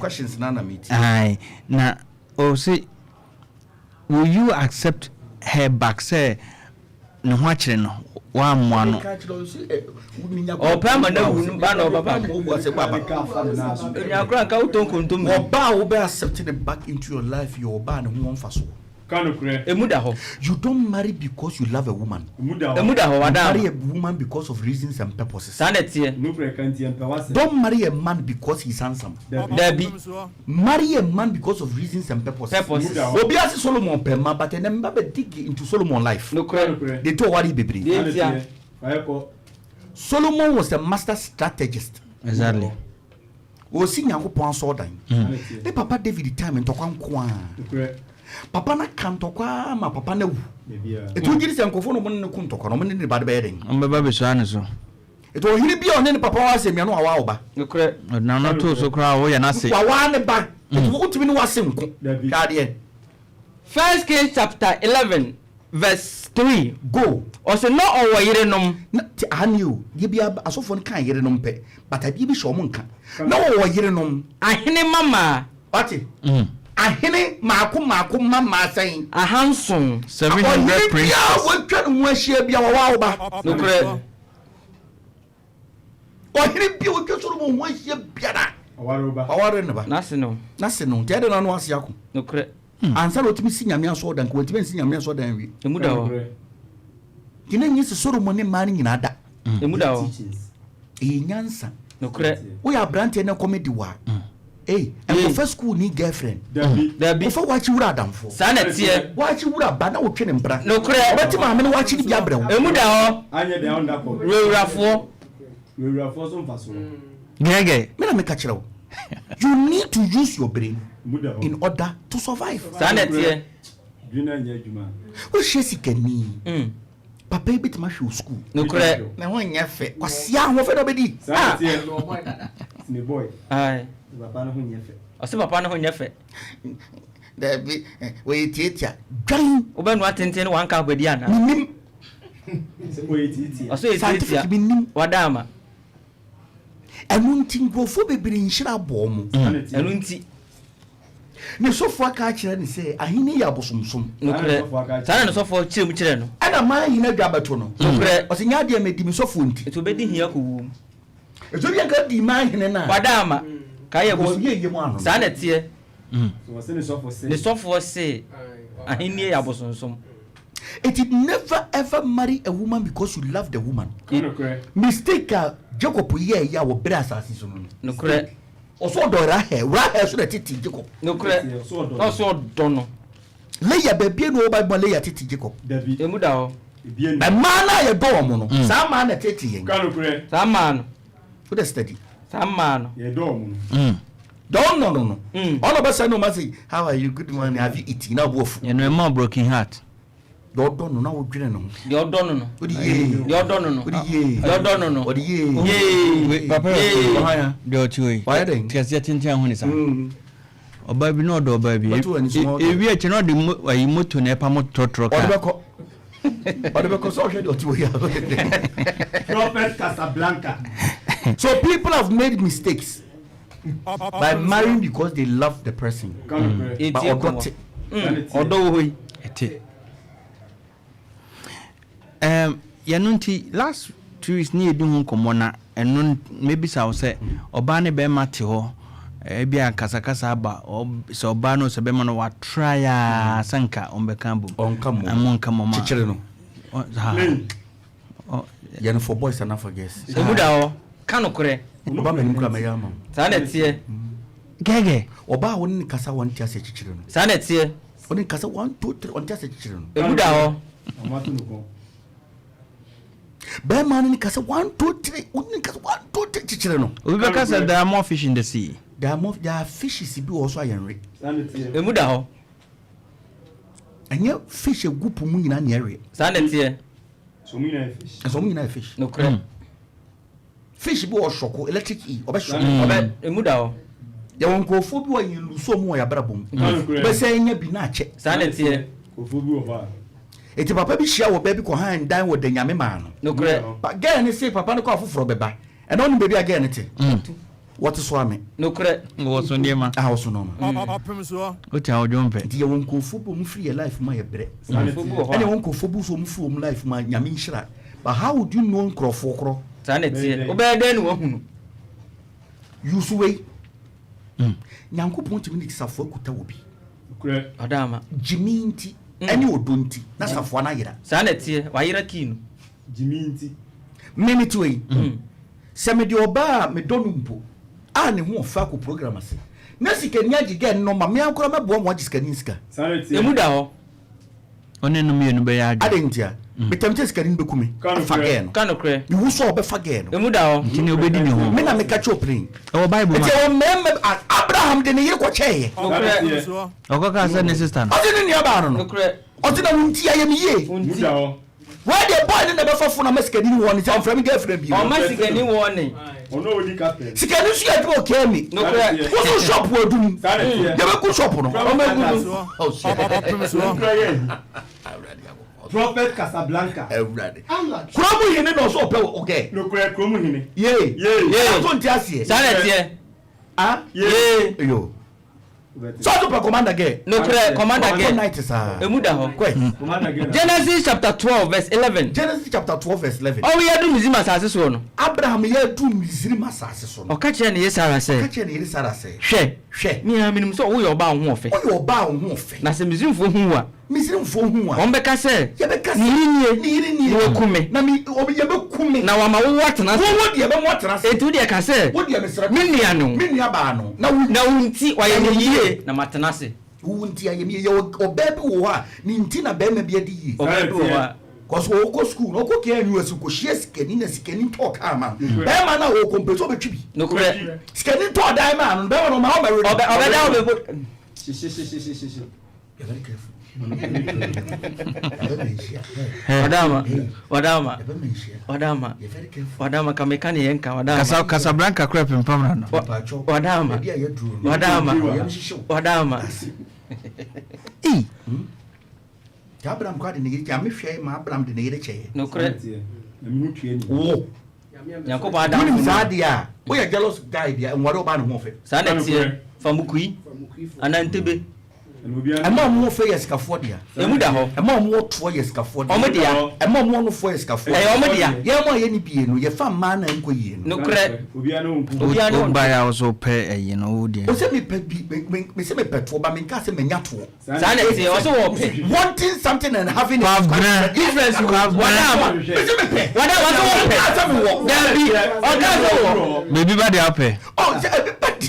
Questions na na meti. Aye, na ɔse, will you accept her back sɛ ne ho akyere no, woammoa no? Ɔpɛ ama no awu no ba na ɔba back. Nya kora nka wotɔ nkontommire. Ɔbaa a wobɛ accept ne back into your life yɛ ɔbaa ne ho wɔ mfasoɔ. Ka nokorɛ. Emu da hɔ. You don't marry because you love a woman. Emu da hɔ. Emu da hɔ, You wada marry ama. a woman because of reasons and purposes. Saa na ɛteɛ. Nokorɛ ka nti yɛmpɛ w'asɛm. Don't marry a man because he's handsome. Dabi. Dabi. Marry a man because of reasons and purposes. Purposes. Emu da hɔ. Obiara se Solomon pɛ mma, but ɛnɛ mma bɛ dig into Solomon life. Ka Nokorɛ. nokorɛ. Deɛ nti ɔwaree bebree. Deɛ Saa na ntia. ɛteɛ. Fa yɛ kɔ. Solomon was a master strategist. Exactly. Ɔsi Nyankopɔn asɔɔdan. Saa na ɛteɛ. Ne papa David time ntɔkwa nko ara. Nokorɛ. Papa no aka ntɔkwa ma papa no awu. Baabiara. Ɛti wogye di sɛ nkurɔfoɔ no ɔmo ne no ko ntɔkwa no, ɔmo ne ne ba no bɛyɛ dɛn? Ɔmo bɛba abɛsua ne so. Ɛti ɔhene bi a ɔne ne papa wɔ asɛm no wawaa wo ba. Nokorɛ. Ɔde n'ano too so koraa a woyɛ n'ase. Wawaa ne ba. Ɛti wotumi ne w'ase nko. Dabi. Hwɛ adeɛ. First Kings chapter 11 verse 3. Go. Ɔse na ɔwɔ yerenom. Na te aha nie o, deɛ biara asɔfoɔ no kaa yerenom pɛ, but adeɛ bi hyɛ wɔn nka. Na wɔwɔ yerenom. Ahene mmammaa. Wate? Ahene mmaako mmaako mma mmaa sɛn? 700. 700 Ɔhene biara a princes. watwa ne ho ahyia biara, wɔwɔ wo ba. Nokorɛ. Ɔhene bi a watwa Solomon ho ahyia biara, Ɔware wo ba. waware ne ba. N'ase no. N'ase no, nti ɛde n'ano ase ako. Nokorɛ. Ansa na ɔtumi si Nyame asɔredan, nka wantumi ansi Nyame asɔredan anwie. Emu da hɔ. Nokorɛ. Nti na nyɛ sɛ Solomon ne mmaa no nyinaa da. Emu da hɔ. Teachings. Ɛyɛ nyansa. Nokorɛ. Woyɛ aberanteɛ na kɔm di wo a, ei, nkɔfa school ni girlfriend. Dabi. Dabi. Kɔfa wakye wura adamfoɔ. Saa na ɛteɛ. Wakye wura ba na wotwe ne mpena. Nokorɛ. Ɔbɛte maame no wakye no bi abrɛ wo. Emu da hɔ. Anyɛ deɛ ɔnda kɔ. Wurawurafoɔ. Wurawurafoɔ so mfasoɔ. Gɛgɛ. Me na meka kyerɛ wo. You need to use your brain Emu da hɔ. in order to survive. Saa na ɛteɛ. Dwene anyɛ adwuma. Wohyia sikani. Papa yi bɛtumi ahwɛ wo school. Nokorɛ. Ne ho nyɛ fɛ. Kwasia ahoɔfɛ na ɔbɛdi. Saa na ɛteɛ. Ne boy. Aye. Papa no ho nyɛ fɛ. Ɔse papa no ho nyɛ fɛ. Dabi, wɔyɛ tiatia. Dwan. Wobɛnoa tenten ne wanka akɔdi anaa? Menim. Sɛ ɔyɛ tiatia. Ɔse ɔyɛ tiatia. Scientific menim. Wada ama. Ɛno nti nkurɔfoɔ bebree nhyira abɔ wɔn. Saa na ɛteɛ. Ɛno nti. Ne sɔfoɔ aka akyerɛ ne sɛ ahenni yɛ abosomsom. Nokorɛ. Saa na ne sɔfoɔ kyerɛ mu kyerɛ no. Ɛna maa ahene adwa bɛto no. Nokorɛ. Ɔsɛ nyɛ adeɛ madi me sɔfoɔ nti. Nti obɛdi hia kɔ wuo mu. Ɛsɛ obi anka di maa ahene no a. Wada ama. Ka yɛ Wɔn yɛ yie mu ano. Saa na ɛteɛ. So wɔse ne sɔfo se. Ne sɔfoɔ se ahennie yɛ abosonsom. Eti never ever marry a woman because you love the woman. Ka nokorɛ. Mistake a Jacob yɛɛ yɛ a wɔbrɛ asase so no no. Nokorɛ. Ɔsɛ ɔdɔ Rahel. Rahel so na tete Jacob. Nokorɛ. Ɔsɛ ɔdɔ Na ɔsɛ ɔdɔ no. Leah baabi na ɔba ma Leah tete Jacob. Dabi. Emu da hɔ. Ebie ni. Mmaa no a yɛdɔ wɔn no, saa mmaa na tete yɛn. Ka nokorɛ. Saa mmaa no. Wode steady. Saa mmaa no. Yɛdɔ wɔn no. Deɛ ɔnnɔ no no, ɔno ɔbɛsɛ no ma sɛ how are you, good morning, have you eaten, na ɔbo afu. Yɛn ɛma broken heart. Deɛ ɔdɔ no na wodwene ne ho. Deɛ ɔdɔ no no. Wode yee. Deɛ ɔdɔ no no. Wode yee. Deɛ ɔdɔ no no. Ɔde yee. Yee. Papa Yee. Ɔhan deɛ ɔte hɔ yi. Wayɛ dɛn? Kɛseɛ tenten ahu ne saa. Ɔbaa bi na ɔdɔ ɔbaa bi. Bɛto w'ani so ma ɔdɔ. Ewi akyi na ɔde mo ayi moto na ɛpam trɔtrɔ Ɔde kaa. bɛkɔ. Ɔde bɛkɔ sɛ ɔhwɛ deɛ ɔte hɔ yi a. Prophet Casablanca. So people have made mistakes by marrying because they love the person. Ka nokorɛ. But Etie ɔdɔ kɔmɔ. te. Saa na ɛteɛ. Ɔdɔ wɔ hɔ yi. Ɛte. Yɛno nti last 2 weeks ne yɛdi ho nkɔmmɔ na ɛno mebisa wo sɛ ɔbaa ne bɛrima te hɔ, ebi a kasakasa aba, sɛ ɔbaa no sɛ bɛrima no watra a sɛ nka ɔmbɛka bom. Ɔnka mmom. Ɛmo nka mmom a. Kyekyere no. Ha. Plain. Yɛ no for boys and not for girls. Emu da hɔ. Ka nokorɛ. Ɔba m'anim kora mɛyɛ ama wo. Saa na ɛteɛ. Gɛgɛ. Ɔbaa a wo ne ne kasa wɔnte ase kyekyere no. Saa na ɛteɛ. Wo ne kasa one two three ɔnte ase kyekyere no. Emu da hɔ. Ɔmo ato no kɔn. Bɛrima no ne kasa one two three, wo ne kasa one two three, kyekyere no. Obi bɛka sɛ there are more fish in the sea. There are fishes bi wɔ hɔ so a yɛnwe. Saa na ɛteɛ. Emu da hɔ. Ɛnyɛ fish egu po mu nyinaa na ɛwe. Saa na ɛteɛ. So ɔmo nyinaa yɛ fish. Ɛsɛ ɔmo nyinaa yɛ fish. Nokorɛ. Fish bi wɔ sɔko electric eel ɔbɛ sɔko. Ɔbɛ emu da hɔ. Yɛwɔ nkurɔfoɔ bi wɔ yɛn lusu ɔmo wɔ yɛabrabɔ mu. Ka nokorɛ. Bɛsɛ nya bi na akyɛ. Saa na ɛteɛ. Nkurɔfoɔ bi wɔ hɔ a. Eti papa bi hyia wɔ baabi kɔ han dan wɔ da Nyame maa no. Nokorɛ. Pa girl ne se papa no kɔ afoforɔ bɛba. Ɛna ɔnim baabi a girl ne te. Wɔte so ame. Nokorɛ. Wɔ so nneɛma. Ah, wɔso nneɛma. Ɔpem soɔ. Wote a wodwo mpɛ. Nti yɛwɔ nkurɔfoɔ bi wɔn firi yɛ life mu a yɛbrɛ. Nkurɔfoɔ bi wɔ hɔ Ɛna a. yɛwɔ nkurɔfoɔ bi nso wɔn firi wɔn life mu a Nyame nhyira. But how would you know nkurɔfoɔ korɔ? Saa na ɛteɛ. Wobɛyɛ dɛn na woahunu? Use wei. Nyankopɔn tumi de safoa kuta obi. Nokorɛ. Ɔdaama. Gyimi nti ɛne ɔdɔ nti na safoa no ayera. Saa na ɛteɛ. Wayera key no. Gyimi nti. Me mete wei. Sɛ mede ɔbaa a medɔ no mpo a ne ho ɔfɛ akɔ program ase na sikani agye girl no nɔma, me ara koraa mɛboa ma wagye sikani sika. Saa na ɛteɛ. Emu da hɔ. Ɔne no mmienu bɛyɛ adwene. Adɛn ntia? Metam sɛ sikani no bɛku me Ka afa nokorɛ. girl no. Ka nokorɛ. Mewu so a ɔbɛfa girl no. Emu da hɔ. Nti nea ɔbɛdi ne ho. Me na meka kyerɛ ɔpanin. Ɛwɔ Bible mu Nti a. ɛwɔ mmarima bi a Abraham de ne yere kɔkyɛeɛ. Saa na Nokorɛ. ɛteɛ. Ɔkɔkaa sɛ ne sister no. Ɔse ne nuabaa no no. Nokorɛ. Ɔse na wo nti ayɛ me yie. Wo Emu nti. da hɔ. Wei deɛ boy no na ɛbɛfa phone ama sikani no warning sɛ ɔmfrɛ me girlfriend bio. Ɔmma sikani warning. Ɔno a ɔdi kapɛ. Sikani nso yɛ adwuma wɔ Kemi. Nokorɛ. Wo nso shop wɔ Adum. Saa na ɛteɛ. Yɛbɛgu shop no. Ɔmɛgu no. Oh, shit. Ɔpem soɔ. Nokorɛ yɛ ahi. Prophet Casablanca. Awurade. Kuro mu hene na ɔsɛ ɔpɛ wo gɛ. Nokorɛ kuro mu hene. Yee. Yee. Yee. Nso nte aseɛ. Saa na ɛteɛ. Ah. Yee. Yo. Sɛ ɔso pɛ commander gɛ. Nokorɛ commander Ɔkɔ gɛ. night saa. Emu da hɔ. Kɔ. Commander gɛ. Genesis chapter 12 verse 11. Genesis chapter 12 verse 11. Ɔwo yɛ du Misrim asase soɔ no. Abraham yɛ du Misrim asase so no. Ɔka kyerɛɛ ne yere Sara sɛ. Ɔka kyerɛɛ ne yere Sara sɛ. Hwɛ. Hwɛ. Me ara menim sɛ woyɛ ɔbaa a wo ho ɔfɛ. Woyɛ ɔbaa a wo ho ɔfɛ. Na sɛ Misrimfoɔ hu wo a. Misraimfoɔ hu wo a. Wɔbɛka sɛ. Yɛbɛka sɛ. Ne yere nie. Ne yere nie. Na wɔaku me. Na me, wɔn, yɛbɛku me. Na wɔama wo woatena ase. Wo, wo deɛ, yɛbɛma woatena ase. Enti wo deɛ ka sɛ. Wo deɛ, mesrɛ ka. Me nua ne wo. Me nuabaa no. Na wo. Na wo nti wɔayɛ me yie, na matena ase. Wo nti ayɛ me yie. Yɛwɔ ɔbaa bi wɔ hɔ a, ne nti na barima bi adi yie. Ɔbaa bi wɔ hɔ a. Cause ɔkɔ school no, ɔkɔ KNUST, ɔkɔhyia sikani na sikani tɔɔ kaa ma no. Barima no a ɔkɔ mpɛ sɛ ɔbɛtwi bi. Nokorɛ. Sikani tɔɔ dan maa no, barima no ɔma ɔmɛwe no. Ɔbɛ, ɔbɛda ɔbɛbɔ. Hyehyehyehyehyehye. Ɔdama, ɔdama, ɔdama, ɔdama, ka meka ne yɛn ka ɔdama. Kasa Casablanca kura pimpam na no. Ɔdama, ɔdama, ɔdama. Ei. Abraham kɔ ade ne yere kyɛ hwɛ ma Abraham de ne yere kyɛ. Nokorɛ. Wo. Nyankopɔn adamfo. Wonim saa adeɛ a woyɛ jealous guy deɛ nware ɔbaa ne ho ɔfɛ. Saa na ɛteɛ. Fa mukui anaa ntebe. Ɛma ɔmo wɔ fɛ yɛ sikafoɔ dea. Emu da hɔ. Ɛma ɔmo wɔ toɔ yɛ sikafoɔ dea. Ɔmo dea. Ɛma ɔmo wɔ nofoɔ yɛ sikafoɔ dea. Ɛyɛ ɔmo dea. Yɛn mo a yɛnni bie no, yɛfa mmaa na ɛnkɔ yie no. Nokorɛ. Obiara ne Wo wɔn baeɛ a wo so wopɛ ɛyi no wo deɛ. Ɔsɛ mepɛ bi, me se mepɛ toɔ but menkaa sɛ manya toɔ. Saa na ɛteɛ, ɔse wɔpɛ. Wanting something and having it is quite Kwabena. different. Difference wɔ mu. Wɔda ama. Mese mepɛ. Wɔda ama ɔse wɔpɛ. Menkaa sɛ mewɔ. Daabi, ɔkaa sɛ wɔ. Baabi ba deɛ wopɛ. Oh, sɛ ebi ba deɛ.